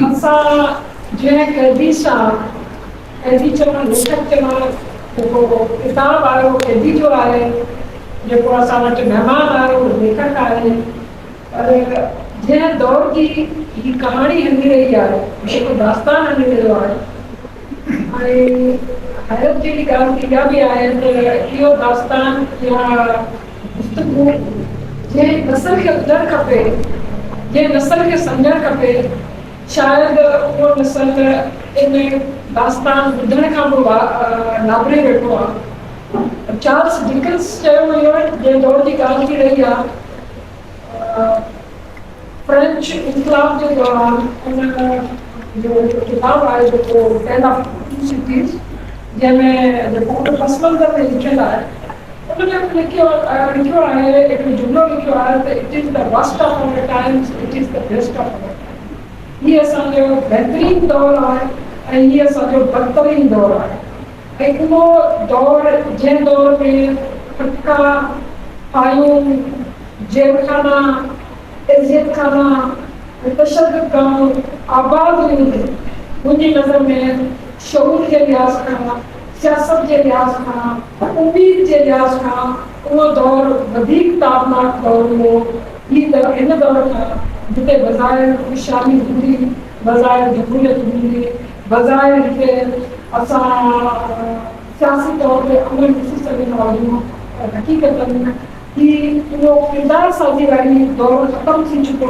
اسان جنهن قيدي سان، قيدي چوان ليکڪ چوان، جيڪو ڪتاب آهي اهو قيدي جو آهي، جيڪو اسان وٽ مهمان آهي اهو ليکڪ آهي، پر جنهن دور جي هي ڪهاڻي هلي رهي آهي، جيڪو داستان هلي رهيو آهي ۽ حيرت جهڙي ڳالهه اها به آهي ته اهو داستان يا گفتگو جنهن نسل کي ٻڌڻ کپي، جنهن نسل کي سمجهڻ کپي، شايد اهو نسل ان داستان ٻڌڻ کان به نابري ويٺو آهي. چارلس ڊڪنس چيو هيو، جنهن دور جي ڳالهه ٿي رهي آهي، فرينچ انقلاب جي دوران ان جو هڪ ڪتاب آهي جيڪو ٽيل آف ٽو سٽيز جنهن ۾ جيڪو ان پس منظر ۾ لکيل آهي ان ۾ هن لکيو لکيو آهي هڪڙو جملو لکيو آهي ته it is the worst of our times it is the best of our times هي اسان جو بهترين دور آهي ۽ هي اسان جو بدترين دور آهي ۽ اهو دور جنهن دور ۾ ڦٽڪا، ڦاهيون، جيل خانا، اذيت خانا ۽ تشدد گاهون آباد هيون ته منهنجي نظر ۾ شعور جي لحاظ کان، سياست جي لحاظ کان، اميد جي لحاظ کان اهو دور وڌيڪ تابناڪ دور هو. هي هن دور کان جتي بظاهر خوشحالي هوندي، بظاهر جمهوريت هوندي، بظاهر هتي اسان سياسي طور تي امن ڏسي سگهندا هجون پر حقيقتن هي اهو ڪردار سازي واري دور ختم ٿي چڪو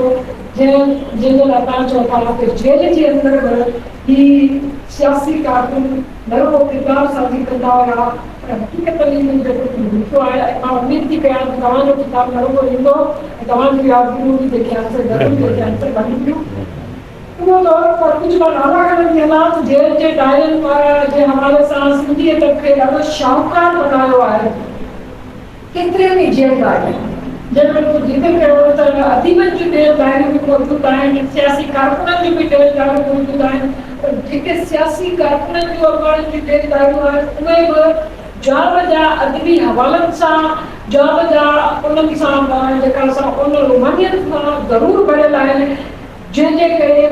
جنهن جنهن جي لاء توهان چئو ٿا ته جيل جي اندر به هي سياسي ڪارڪن نه رڳو ڪردار سازي ڪندا هيا پر حقيقتن انهن جيڪو ڪجهه لکيو آهي ۽ مان اميد ٿي ڪيان ته توهان جو ڪتاب نه رڳو ايندو ۽ توهان جون يادگيريون به جيڪي آهن سي ضرور جيڪي آهن سي ونڊبيون. اهو دور پر ڪجهه مان نالا کڻندي هلان ته جيل جي ڊائرين جي حوالي سان سنڌي ادب کي ڏاڍو شاهوڪار بنايو آهي. ڪيترين ئي جيل ڊائرين جن ۾ مون ذڪر ڪيو ته اديبن جون جيل ڊائريون به موجود آهن، سياسي ڪارڪنن جون به جيل ڊائريون موجود آهن پر جيڪي سياسي ڪارڪنن جون اڳواڻن جون جيل ڊائريون آهن اهي به جا بجا ادبي حوالن سان جا بجا انهن سان جيڪا سا ان رومانيت سان ضرور ڀريل آهن. جنهن جي ڪري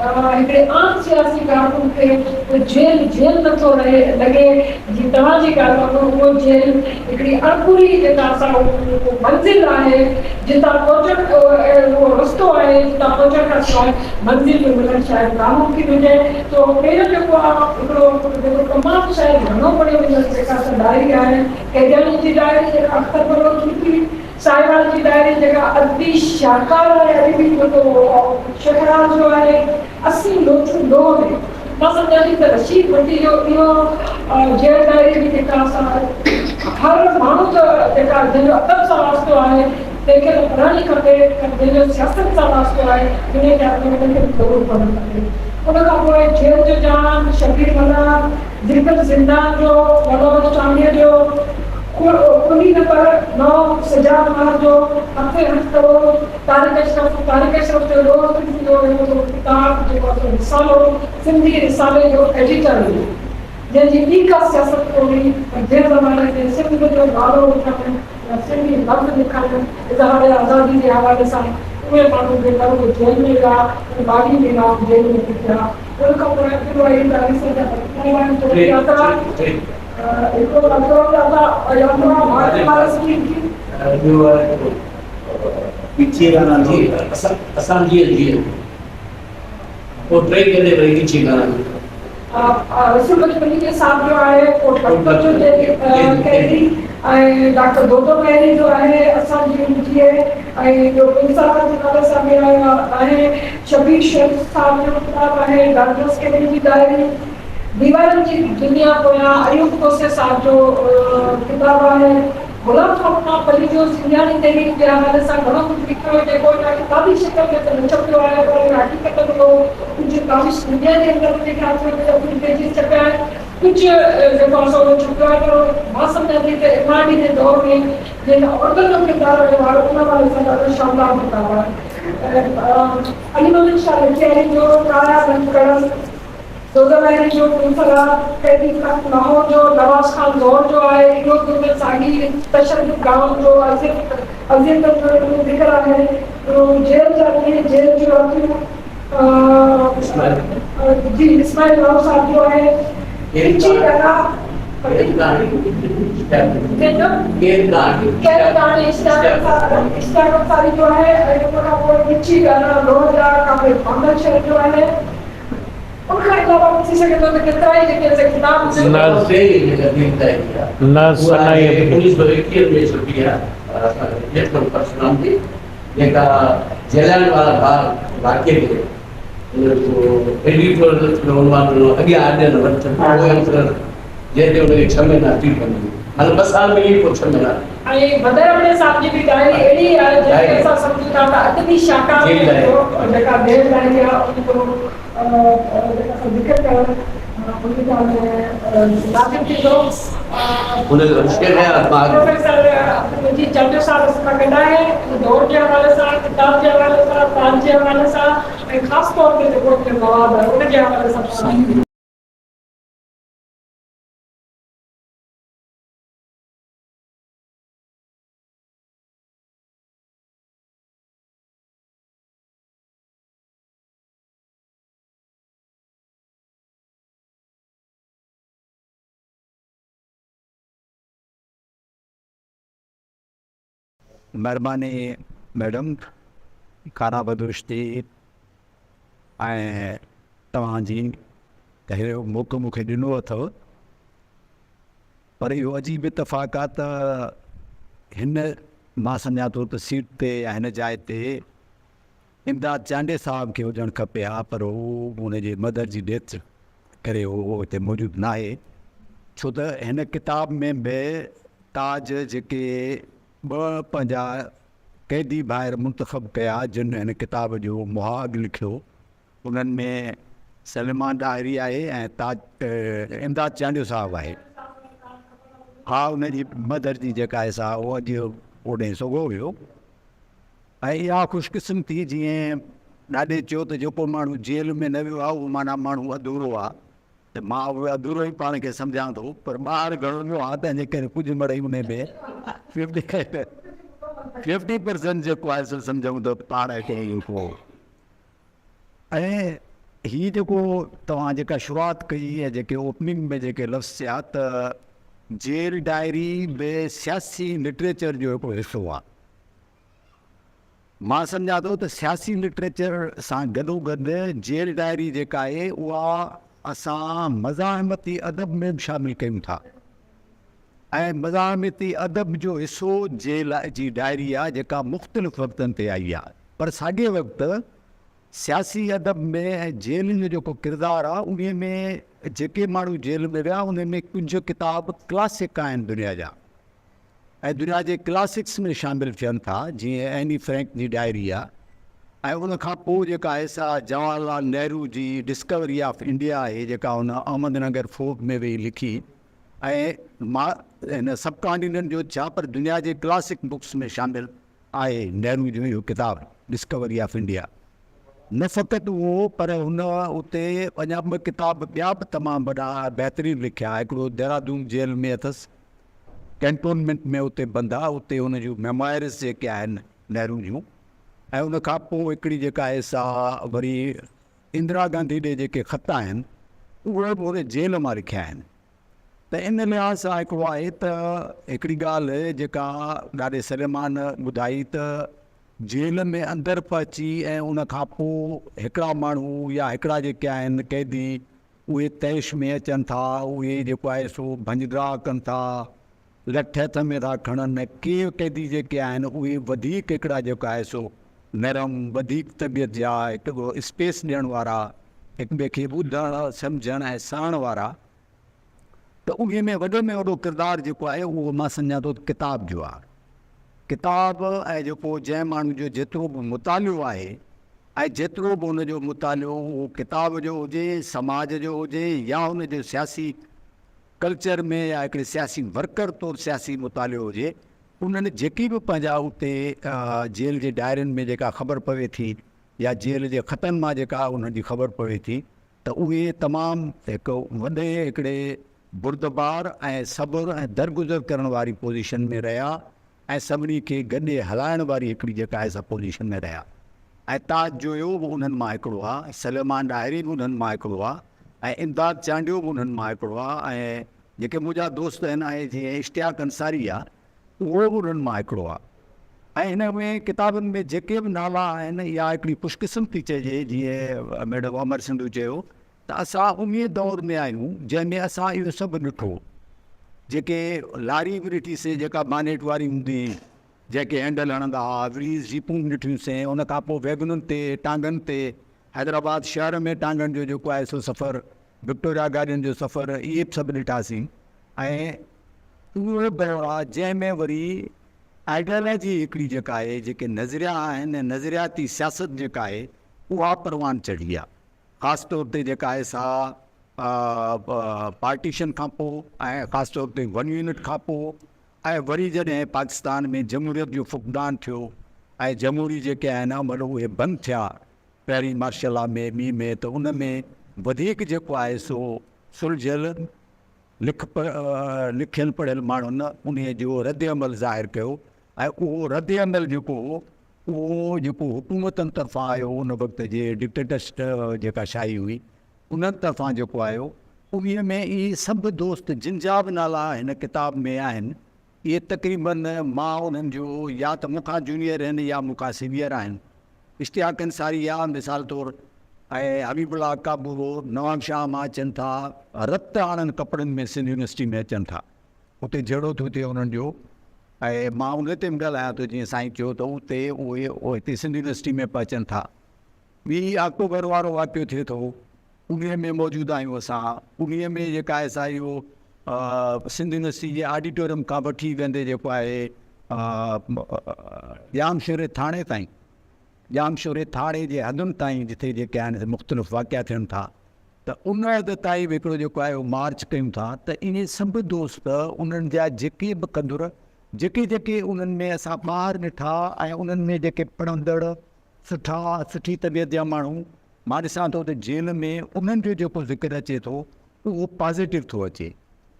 هڪڙي عام سياسي ڪارڪن کي اهو جيل جيل نه ٿو رهي لڳي جي توهان جي ڳالهه وانگر اهو جيل هڪڙي اڻپوري جيڪا سا اهو منزل آهي جتان پهچڻ اهو رستو آهي جتان پهچڻ کان سواء منزل جو ملڻ شايد ناممڪن هجي سو پهريون جيڪو آهي هڪڙو جيڪو تمام شايد گهڻو پڙهيو ويندڙ جيڪا سا ڊائري آهي قيدياڻي جي ڊائري جيڪا اختر بلوچ لکي ساهيوال جي ڊائري جيڪا ادبي شاهڪار آهي ادبي جيڪو شهراج جو آهي اسين لوچون لوهه ۾ مان سمجهان ٿي ته رشيد ڀٽي جو اهو جيل ڊائري به جيڪا اسان هر ماڻهو ته جيڪا جنهن جو ادب سان واسطو آهي تنهن کي ته پڙهڻ ئي کپي پر جنهن جو سياست سان واسطو آهي انهي کي ان کي به ضرور پڙهڻ کپي ان کان پوء جيل جو جان شبير ملاح ذڪر زندان جو ولوڙ چانڊيي جو ڪلي نمبر نو سجاد مهر جو هٿين هٿ ڪرو طارق اشرف طارق اشرف جو روز جو هڪڙو ڪتاب جيڪو آهي سو رسالو سنڌي رسالي جو ايڊيٽر هو جنهن جي ٻي ڪا سياست ڪونهي پر جنهن زماني ۾ سنڌ جو نالو وٺڻ يا سنڌي لفظ لکڻ اظهار آزادي جي حوالي سان اهي ماڻهو به نه رڳو جيل ۾ ويا پر باغي به ماڻهو جيل ۾ پھتا ان کان پوء عبدالوحيد آريسر جا ڪتاب آهن چوٿين ياترا هڪڙو اڪرم داتا ياترا ڀارت مارس جي ٻيو آهي ڳچيء کان جي اسان جي جي پوء ٽئي ڪندي وري ڳچيء کان رسول بخش پليجي صاحب جو آهي ڪوٽ لکپت جو قيدي ۽ ڊاڪٽر دودو مهري جو آهي اسان جي جي ۽ ٻيو گلزار جي نالي سان به آهي شبير شيخ صاحب جو ڪتاب آهي ڊاڪٽرس ڪينيڊي جي ڊائري ديوارن جي دنيا پويان ايوب کوسي صاحب جو ڪتاب آهي غلام فاطمه پليجو سنڌياڻي تحريڪ جي حوالي سان گهڻو ڪجهه لکيو آهي جيڪو اڃا ڪتابي شڪل ۾ ته نه ڇپيو آهي پر ان حقيقت ۾ اهو ڪجهه ڪاوش ميڊيا جي اندر منهنجي خيال سان جيڪا ڪجهه پيجز ڇپيا آهن ڪجهه جيڪو آهي سو اهو ڇپيو آهي پر مان سمجهان ٿي ته ايم آر ڊي جي دور ۾ جيڪا عورتن جو ڪردار رهيو آهي ان حوالي سان ڏاڍو شاندار ڪتاب آهي علي محمد شاهه لکياري جو ڪارا رنگ ڪڙم دودو مهري جو پنسلا، قيدي خط لاهور جو، نواز خان زور جو آهي، اهو به ان ساڳي تشدد گاهن جو اذيتن جو هڪڙو ذڪر آهي. جيل جا ڏينهن، جيل جون راتيون، جي اسماعيل راهو صاحب جو آهي ڳچي ڳنا ڪنهن جو؟ ڪير ڪهاڻي اشتياق انصاري جو آهي ۽ ان کان پوء ڳچي ڳنا لوهه جا ڪامريڊ محمد شر جو آهي. ان کان علاوه به ٿي سگهي ٿو ته ڪيترائي جيڪي اسان ڪتاب نه ثنائي به. جيڪا جليان والا باغ واقعي تي ان جو ايڊيٽوريل جو عنوان ڏنو اڳيان اڏيل وٺ پوء اٿڻ جنهن تي ان کي ڇهه مهينا ٽي بندي مطلب ٻه سال ملي پوء ڇهه مهينا. ۽ بدر ابڙي صاحب جي به ڊائري اهڙي ئي آهي جنهن کي اسان سمجهون ٿا ته ادبي شاهڪار ۾ جيڪا جيل ڊائري آهي ان جو جيڪا اسان ذڪر ڪرڻ منهنجي خيال ۾ لازم ٿيندو. پروفيسر عبدالمجيد چانڊيو صاحب اسان سان گڏ آهي ان دور جي حوالي سان، ڪتاب جي حوالي سان، تاج جي حوالي سان ۽ خاص طور تي جيڪو ان جو مواد آهي ان جي حوالي سان. مھرباني ميڊم خانه بدوش جي ۽ توهان جي ته اهڙو موقعو مون کي ڏنو اٿو پر اهو عجيب اتفاق آ ته هن مان سمجهان ٿو ته سيٽ تي يا هن جاء تي امداد چانڊيي صاحب کي هجڻ کپي ها پر هو ان جي مدر جي ڊيٿ ڪري هو هتي موجود ناهي ڇو ته هن ڪتاب ۾ به تاج جيڪي ٻه پنهنجا قيدي ڀائر منتخب ڪيا جن هن ڪتاب جو مهاڳ لکيو انهن ۾ سليمان ڏاهري آهي ۽ تاج امداد چانڊيو صاحب آهي ها ان جي مدر جي جيڪا آهي سا هو اڄ اوڏي سوگهو ويو ۽ اها خوش قسمتي جيئن ڏاڏي چيو ته جيڪو ماڻهو جيل ۾ نه ويو آهي اهو معنيٰ ماڻهو اڌورو آهي ته مان اهو اڌورو ئي پاڻ کي سمجهان ٿو پر ٻاهر گهڻو ويو آهيان تنهن جي ڪري ڪجهه مڙئي ان ۾ ففٽي پرسنٽ جيڪو آهي سو سمجهون ته پاڻ کي ڪو ۽ هي جيڪو توهان جيڪا شروعات ڪئي ۽ جيڪي اوپننگ ۾ جيڪي لفظ چيا ته جيل ڊائري به سياسي لٽريچر جو هڪڙو حصو آهي. مان سمجهان ٿو ته سياسي لٽريچر سان گڏوگڏ جيل ڊائري جيڪا آهي اها اسان مزاحمتي ادب ۾ به شامل ڪيون ٿا ۽ مزاحمتي ادب جو حصو جيل جي ڊائري آهي جيڪا مختلف وقتن تي آئي آهي پر ساڳئي وقت سياسي ادب ۾ ۽ جيل جو جيڪو ڪردار آهي انهي ۾ جيڪي ماڻهو جيل ۾ ويا انهي ۾ ڪجهه ڪتاب ڪلاسڪ آهن دنيا جا. ۽ دنيا جي ڪلاسڪس ۾ شامل ٿين ٿا جيئن ايني فرينڪ جي ڊائري آ ۽ ان کان پوء جيڪا آهي سا جواهر لال نهرو جي ڊسڪوري آف انڊيا آهي جيڪا هن احمد نگر فورٽ ۾ ويهي لکي ۽ مان هن سب ڪانٽيننٽ جو ڇا پر دنيا جي ڪلاسڪ بڪس ۾ شامل آهي نهرو جو اهو ڪتاب ڊسڪوري آف انڊيا نه فقط اهو پر هن اتي اڃا ٻه ڪتاب ٻيا به تمام وڏا بهترين لکيا هڪڙو دهرادون جيل ۾ اٿس ڪينٽونمينٽ ۾ اتي بند آ اتي ان جون ميموائرز جيڪي آهن نهرو جون ۽ ان کان پوء هڪڙي جيڪا آهي سا وري اندرا گانڌي ڏي جيڪي خط آهن اهي به ان جيل مان لکيا آهن ته ان لحاظ سان هڪڙو آهي ته هڪڙي ڳالهه جيڪا ڏاڏي سليمان ٻڌائي ته جيل ۾ اندر پهچي ۽ ان کان پوء هڪڙا ماڻهو يا هڪڙا جيڪي آهن قيدي اهي طيش ۾ اچن ٿا، اهي جيڪو آهي سو ڀڃ ڊاهه ڪن ٿا، لٺ هٿ ۾ ٿا کڻن ۽ ڪي قيدي جيڪي آهن اهي وڌيڪ هڪڙا جيڪو آهي سو نرم، وڌيڪ طبيعت جا، هڪ اسپيس ڏيڻ وارا، هڪ ٻئي کي ٻڌڻ، سمجهڻ ۽ سهڻ وارا ته انهي ۾ وڏي ۾ وڏو ڪردار جيڪو آهي اهو مان سمجهان ٿو ته ڪتاب جو آهي. ڪتاب ۽ جيڪو جنهن ماڻهو جو جيترو به مطالعو آهي ۽ جيترو به ان جو مطالعو اهو ڪتاب جو هجي، سماج جو هجي يا ان جو سياسي ڪلچر ۾ يا هڪڙي سياسي ورڪر طور سياسي مطالعو هجي، انهن جيڪي به پنهنجا اتي جيل جي ڊائرين ۾ جيڪا خبر پوي ٿي يا جيل جي خطن مان جيڪا انهن جي خبر پوي ٿي ته اهي تمام هڪ وڏي هڪڙي بردبار ۽ صبر ۽ درگذر ڪرڻ واري پوزيشن ۾ رهيا ۽ سڀني کي گڏي هلائڻ واري هڪڙي جيڪا آهي سا پوزيشن ۾ رهيا. ۽ تاج جويو به انهن مان هڪڙو آ، سليمان ڏاهري به انهن مان هڪڙو آ ۽ امداد چانڊيو به انهن مان هڪڙو آ ۽ جيڪي منهنجا دوست آهن ۽ جيئن اشتياق انصاري آ اهو به انهن مان هڪڙو آ ۽ هن ۾ ڪتابن ۾ جيڪي به نالا آهن اها هڪڙي خوشقسمتي چئجي جيئن ميڊم امر سنڌو چيو ته اسان انهي دور ۾ آهيون جنهن ۾ اسان اهو سڀ ڏٺو جيڪي لاري به ڏٺي سي جيڪا بانيٽ واري هوندي هئي جنهن کي هينڊل هڻندا ها، وليز جيپون به ڏٺيون سين، ان کان پوء ويگنن تي، ٽانگن تي، حيدرآباد شهر ۾ ٽانگن جو جيڪو آهي سو سفر، وڪٽوريا گاڏين جو سفر، اهي به سڀ ڏٺاسين ۽ اهو دور آ جنهن ۾ وري آئيڊيالاجي هڪڙي جيڪا آهي، جيڪي نظريا آهن ۽ نظرياتي سياست جيڪا آهي اها پروان چڙهي آ. خاص طور تي جيڪا آهي سا پارٽيشن کان پوء ۽ خاص طور تي ون يونٽ کان پوء ۽ وري جڏهن پاڪستان ۾ جمهوريت جو فقدان ٿيو ۽ جمهوري جيڪي آهن عمل اهي بند ٿيا پهرين مارشل لا ۾ ٻي ۾ ته ان ۾ وڌيڪ جيڪو آهي سو سلجهيل لک لکيل پڙهيل ماڻهن انهي جو رد عمل ظاهر ڪيو ۽ اهو رد عمل جيڪو هو اهو جيڪو حڪومتن طرفان آيو ان وقت جي ڊڪٽيٽرشپ جيڪا شاهي هئي انهن طرفان جيڪو آيو، انهيء ۾ اهي سڀ دوست جن جا به نالا هن ڪتاب ۾ آهن، اهي تقريباً مان انهن جو يا ته مون کان جونيئر آهن يا مون کان سينيئر آهن. اشتياق انصاري يا مثال طور ۽ حبيب الله ڪابورو نواب شاهه مان اچن ٿا، رت آڻن ڪپڙن ۾ سنڌ يونيورسٽي ۾ اچن ٿا. اتي جهيڙو ٿو ٿئي انهن جو ۽ مان انهيء تي به ڳالهايان ٿو جيئن سائين چيو ته اتي اهي هتي سنڌ يونيورسٽي ۾ به اچن ٿا. ٻي آڪٽوبر وارو واقعو ٿئي ٿو انهيء ۾ موجود آهيون اسان انهيء ۾ جيڪا آهي سا اهو سنڌ يونيورسٽي جي آڊيٽوريم کان وٺي ويندي جيڪو آهي ڄام شوري ٿاڻي تائين ڄام شوري ٿاڻي جي حدن تائين جتي جيڪي آهن مختلف واقعا ٿين ٿا ته ان حد تائين به هڪڙو جيڪو آهي مارچ ڪيون ٿا ته اهي سڀ دوست انهن جا جيڪي به قدر جيڪي جيڪي انهن ۾ اسان ٻاهر ڏٺا ۽ انهن ۾ جيڪي پڙهندڙ سٺا سٺي طبيعت جا ماڻهو مان ڏسان ٿو ته جيل ۾ انهن جو جيڪو ذڪر اچي ٿو اهو پازيٽو ٿو اچي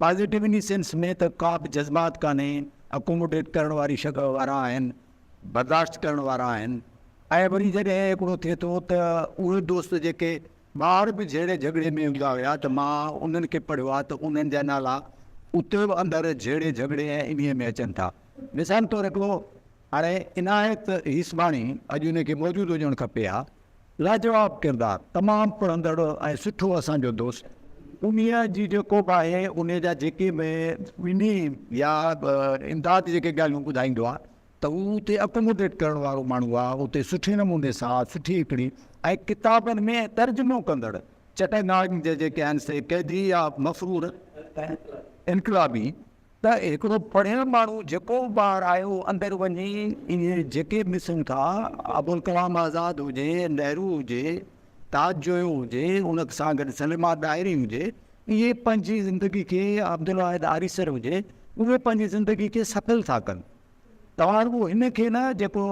پازيٽو ان سينس ۾ ته ڪا به جذبات ڪانهي اڪوموڊيٽ ڪرڻ واري شڪ وارا آهن برداشت ڪرڻ وارا آهن ۽ وري جڏهن هڪڙو ٿئي ٿو ته اهي دوست جيڪي ٻاهر به جهيڙي جهڳڙي ۾ هوندا هيا ته مان انهن کي پڙهيو آهي ته انهن جا نالا اتي به اندر جهيڙي جهڳڙي ۽ انهي ۾ اچن ٿا مثال طور هڪڙو هاڻي عنايت هيسباڻي اڄ ان کي موجود هجڻ کپي ها. لاجواب ڪردار، تمام پڙهندڙ ۽ سٺو اسان جو دوست. انهيء جي جيڪو به آهي انهيء جا جيڪي به ٻنهي يا امداد جيڪي ڳالهيون ٻڌائيندو آهي ته هو اتي اڪوموڊيٽ ڪرڻ وارو ماڻهو آهي اتي سٺي نموني سان سٺي هڪڙي ۽ ڪتابن ۾ ترجمو ڪندڙ چٽنگانگ جا جيڪي آهن سي قيدي يا مفرور انقلابي ته هڪڙو پڙهيل ماڻهو جيڪو به ٻاهر آيو اندر وڃي اهي جيڪي به ڏسون ٿا ابوالڪلام آزاد هجي نهرو هجي تاج جويو هجي ان سان گڏ سليمان ڏاهري هجي اهي پنهنجي زندگي کي عبدالواحد آريسر هجي اهي پنهنجي زندگي کي سڦل ٿا ڪن توهان رڳو هن کي نه جيڪو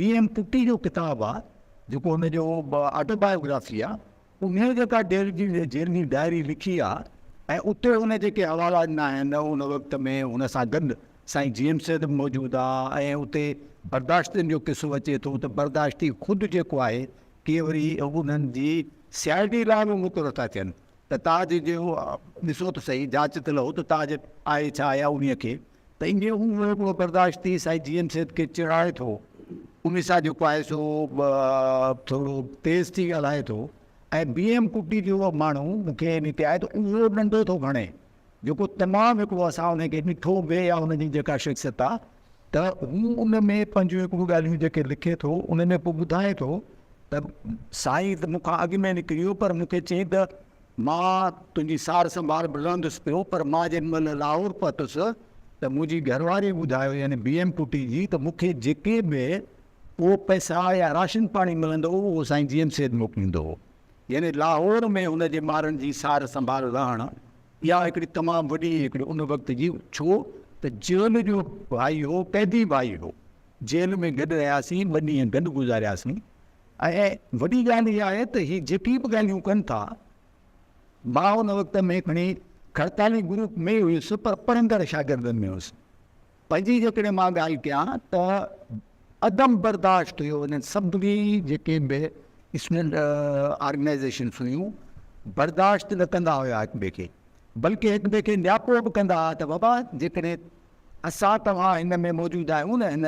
بي ايم ڪٽي جو ڪتاب آ جيڪو هن جو آٽو بايوگرافي آ انهيء جيڪا جيل جي جيل جي ڊائري لکي آ ۽ اتي ان جيڪي حوالا ڏنا آهن ان وقت ۾ ان سان گڏ سائين جي ايم سيد به موجود آ ۽ اتي برداشتين جو قصو اچي ٿو ته برداشتي خود جيڪو آهي ڪي وري انهن جي سي I D لاء به مقرر ٿا ٿين ته تاج جو ڏسو ته سهي جاچ ته لهو ته تاج آهي ڇا يا انهيء کي ته ائين هو هڪڙو برداشت ٿي سائين جي ايم سيد کي چيڙائي ٿو ان سان جيڪو آهي سو ٿورو تيز ٿي ڳالهائي ٿو ۽ بي ايم ڪٽي جو ماڻهو مون کي ان تي آهي ته اهو ڏنڊو ٿو کڻي جيڪو تمام هڪڙو اسان ان کي ڏٺو به يا ان جي جيڪا شخصيت آهي ته هو ان ۾ پنهنجون هڪڙيون ڳالهيون جيڪي لکي ٿو ان ۾ پوء ٻڌائي ٿو ته سائين ته مون کان اڳ ۾ نڪري ويو پر مون کي چيائين ته مان تنهنجي سار سنڀال به لهندس پيو پر مان جنهن مهل لاهور پهتس ته منهنجي گهرواريء ٻڌايو يعني بي ايم ڪٽي جي ته مون کي جيڪي به اهو پئسا يا راشن پاڻي ملندو هو اهو سائين جي ايم سيد موڪليندو هو يعني لاهور ۾ هن جي ٻارن جي سار سنڀال لهڻ اها هڪڙي تمام وڏي هڪڙي ان وقت جي ڇو ته جيل جو ڀائي هو قيدي ڀائي هو جيل ۾ گڏ رهياسين ٻه ڏينهن گڏ گذارياسين ۽ وڏي ڳالهه اها آهي ته هي جيڪي به ڳالهيون ڪن ٿا، مان ان وقت ۾ کڻي کڙتالي گروپ ۾ ئي هيس پر پڙهندڙ شاگردن ۾ هيس. پنهنجي جيڪڏهن مان ڳالهه ڪيان ته عدم برداشت هيو انهن سڀني جيڪي به اسٽوڊنٽ آرگنائيزيشنس هيون برداشت نه ڪندا هيا هڪ ٻئي کي بلڪه هڪ ٻئي کي نياپو به ڪندا هئا ته بابا جيڪڏهن اسان توهان هن ۾ موجود آهيون نه هن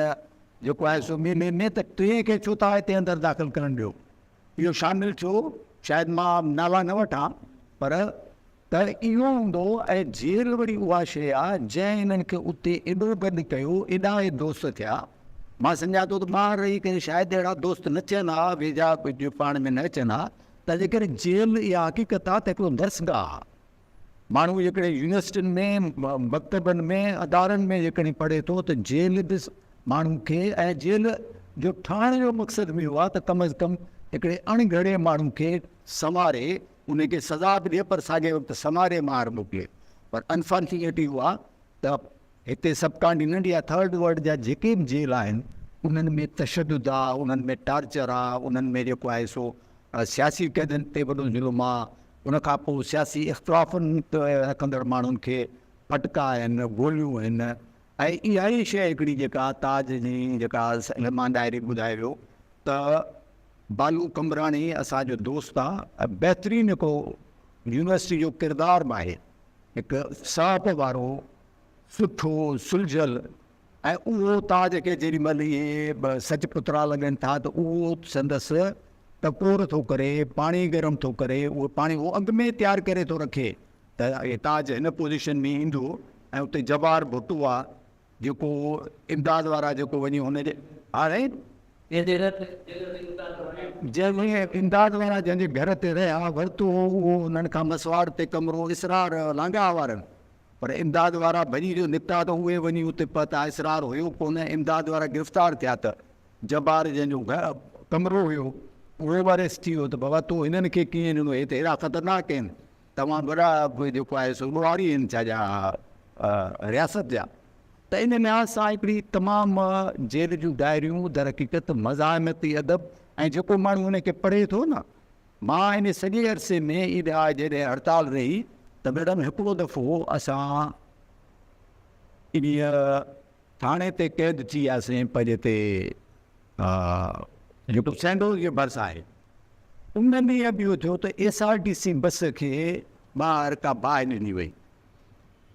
جيڪو آهي سو ميلي ۾ ته ٽئين کي ڇو ٿا هتي اندر داخل ڪرڻ ڏيو اهو شامل ٿيو شايد مان نالا نه وٺان پر ته اهو هوندو ۽ جيل وري اها شيء آ جنهن هنن کي اتي ايڏو گڏ ڪيو، ايڏا اهي دوست ٿيا. مان سمجهان ٿو ته ٻاهر رهي ڪري شايد اهڙا دوست نه ٿين ها، ويجها جو پاڻ ۾ نه اچن ها. تنهنجي ڪري جيل اها حقيقت آ ته هڪڙو درسگاهه آ. ماڻهو جيڪڏهن يونيورسٽين ۾، مڪتبن ۾، ادارن ۾ جيڪڏهن پڙهي ٿو ته جيل به ماڻهو کي ۽ جيل جو ٺاهڻ جو مقصد به اهو آ ته ڪم از ڪم هڪڙي اڻ گهڙي ماڻهو کي سنواري ان کي سزا به ڏئي پر ساڳئي وقت سنواري مار موڪلي پر انفارچونيٽ اهو آهي ته هتي سب ڪانٽيننٽ يا ٿرڊ ورلڊ جا جيڪي به جيل آهن انهن ۾ تشدد آهي انهن ۾ ٽارچر آهي انهن ۾ جيڪو آهي سو سياسي قيدين تي وڏو ظلم آهي ان کان پوء سياسي اختلافن رکندڙ ماڻهن کي ڦٽڪا آهن گوليون آهن ۽ اها ئي شيء هڪڙي جيڪا تاج جي جيڪا مان ڊائري ٻڌائي ويو ته بالو قمبراڻي اسان جو دوست آ ۽ بهترين هڪڙو يونيورسٽي جو ڪردار به آهي هڪ سهپ وارو سٺو سلجهيل ۽ اهو تاج کي جيڏي مهل اهي سچ پترا لڳن ٿا ته اهو سندس ٽڪور ٿو ڪري پاڻي گرم ٿو ڪري اهو پاڻي اهو اڳ ۾ تيار ڪري ٿو رکي ته تاج هن پوزيشن ۾ ايندو ۽ اتي جبار ڀٽو آ جيڪو امداد وارا جيڪو وڃي هن جي هاڻي جنهن ۾ امداد وارا جنهن جي گهر تي رهيا ورتو هو اهو انهن کان مسواڙ تي ڪمرو اسرار لانگاهه وارن پر امداد وارا ڀڄي جو نڪتا ته اهي وڃي اتي پهتا اسرار هيو ڪونه امداد وارا گرفتار ٿيا ته جبار جنهن جو گهر ڪمرو هيو اهو به اريسٽ ٿي ويو ته بابا تو هنن کي ڪيئن ڏنو هي ته اهڙا خطرناڪ آهن توهان وڏا جيڪو آهي سو ڏوهاري آهن ڇا جا رياست جا ته ان لحاظ سان هڪڙي تمام جيل جون ڊائريون در حقيقت مزاحمتي ادب ۽ جيڪو ماڻهو ان کي پڙهي ٿو نه مان ان سڄي عرصي ۾ اها جڏهن هڙتال رهي ته ميڊم هڪڙو دفعو اسان انهيء ٿاڻي تي قيد ٿي وياسين پنهنجي تي جيڪو سينڊوز جي ڀرسان آهي ان ڏينهن به اهو ٿيو ته S R T C bus کي ٻاهر ڪا باهه ڏني وئي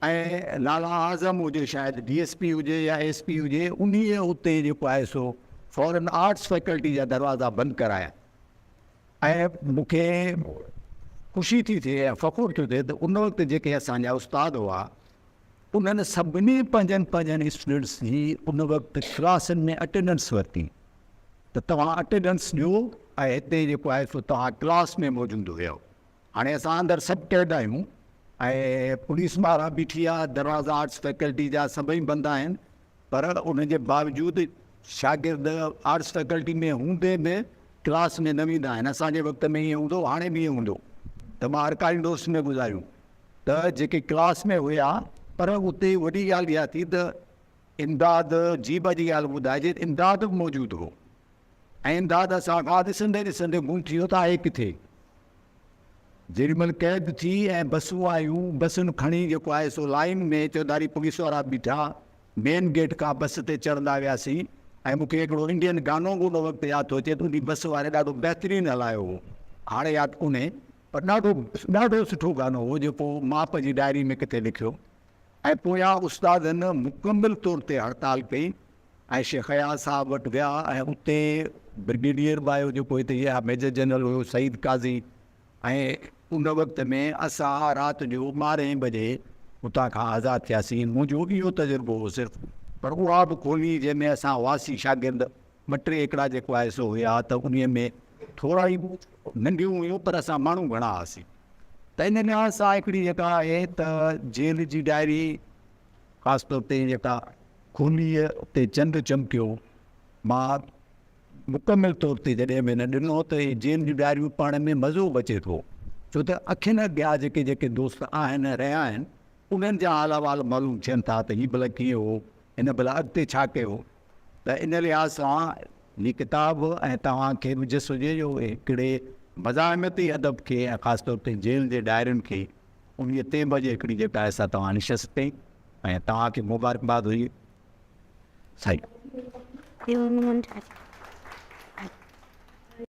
۽ لالا اعظم هجي شايد ڊي ايس پي هجي يا ايس پي هجي انهيء اتي جيڪو آهي سو فورن آرٽس فيڪلٽي جا دروازا بند ڪرايا ۽ مون کي خوشي ٿي ٿئي ۽ فخر ٿيو ٿئي ته ان وقت جيڪي اسان جا استاد هئا انهن سڀني پنهنجن پنهنجن اسٽوڊنٽس جي ان وقت ڪلاسن ۾ اٽينڊنس ورتي ته توهان اٽينڊنس ڏيو ۽ هتي جيڪو آهي سو توهان ڪلاس ۾ موجود هيو. هاڻي اسان اندر سڀ قيد آهيون ۽ پوليس ٻاهران بيٺي آهي، دروازا آرٽس فيڪلٽي جا سڀئي بند آهن پر ان جي باوجود شاگرد آرٽس فيڪلٽي ۾ هوندي به ڪلاس ۾ نه ويندا آهن. اسان جي وقت ۾ ائين هوندو هو، هاڻي به ائين هوندو ته مان ارڪان يونيورسٽي ۾ گذاريون ته جيڪي ڪلاس ۾ هيا پر اتي وڏي ڳالهه اها ٿي ته امداد جيب جي ڳالهه ٻڌائجي ته امداد به موجود هو ۽ امداد اسان کان ڏسندي ڏسندي گم ٿي ويو ته آهي ڪٿي. جيڏي مهل قيد ٿي ۽ بسون آيون، بسن کڻي جيڪو آهي سو لائين ۾ چوڌاري پوليس وارا بيٺا، مين گيٽ کان بس تي چڙهندا وياسين ۽ مون کي هڪڙو انڊين گانو به ان وقت ياد ٿو اچي ته انهي بس واري ڏاڍو بهترين هلايو هو، هاڻي ياد ڪونهي پر ڏاڍو ڏاڍو سٺو گانو هو جيڪو مان پنهنجي ڊائري ۾ ڪٿي لکيو. ۽ پويان استادن مڪمل طور تي هڙتال ڪئي ۽ شيخ اياز صاحب وٽ ويا ۽ اتي برگيڊيئر به آيو جيڪو هتي يا ميجر جنرل هيو سعيد قاضي ۽ ان وقت ۾ اسان رات جو ٻارهين بجي اتان کان آزاد ٿياسين منهنجو اهو تجربو هو صرف پر اها به کولي جنهن ۾ اسان هئاسين شاگرد ٻه ٽي هڪڙا جيڪو آهي سو هيا ته انهي ۾ ٿورا ئي ننڍيون هيون پر اسان ماڻهو گهڻا هئاسين ته ان لحاظ سان هڪڙي جيڪا آهي ته جيل جي ڊائري خاص طور تي جيڪا کوليء تي چنڊ چمڪيو مان مڪمل طور تي جڏهن به هن ڏنو ته هي جيل جون ڊائريون پڙهڻ ۾ مزو به اچي ٿو ڇو ته اکين اڳيان جيڪي جيڪي دوست آهن رهيا آهن انهن جا حال احوال معلوم ٿين ٿا ته هي ڀلا ڪيئن هو هن ڀلا اڳتي ڇا ڪيو ته ان لحاظ سان هي ڪتاب ۽ توهان کي به جس هجي جو هڪڙي مزاحمتي ادب کي ۽ خاص طور تي جيل جي ڊائرين کي انهيء تين بجي هڪڙي جيڪا آهي سا توهان نشست ڪئي ۽ توهان کي مبارڪباد هجي سائين. And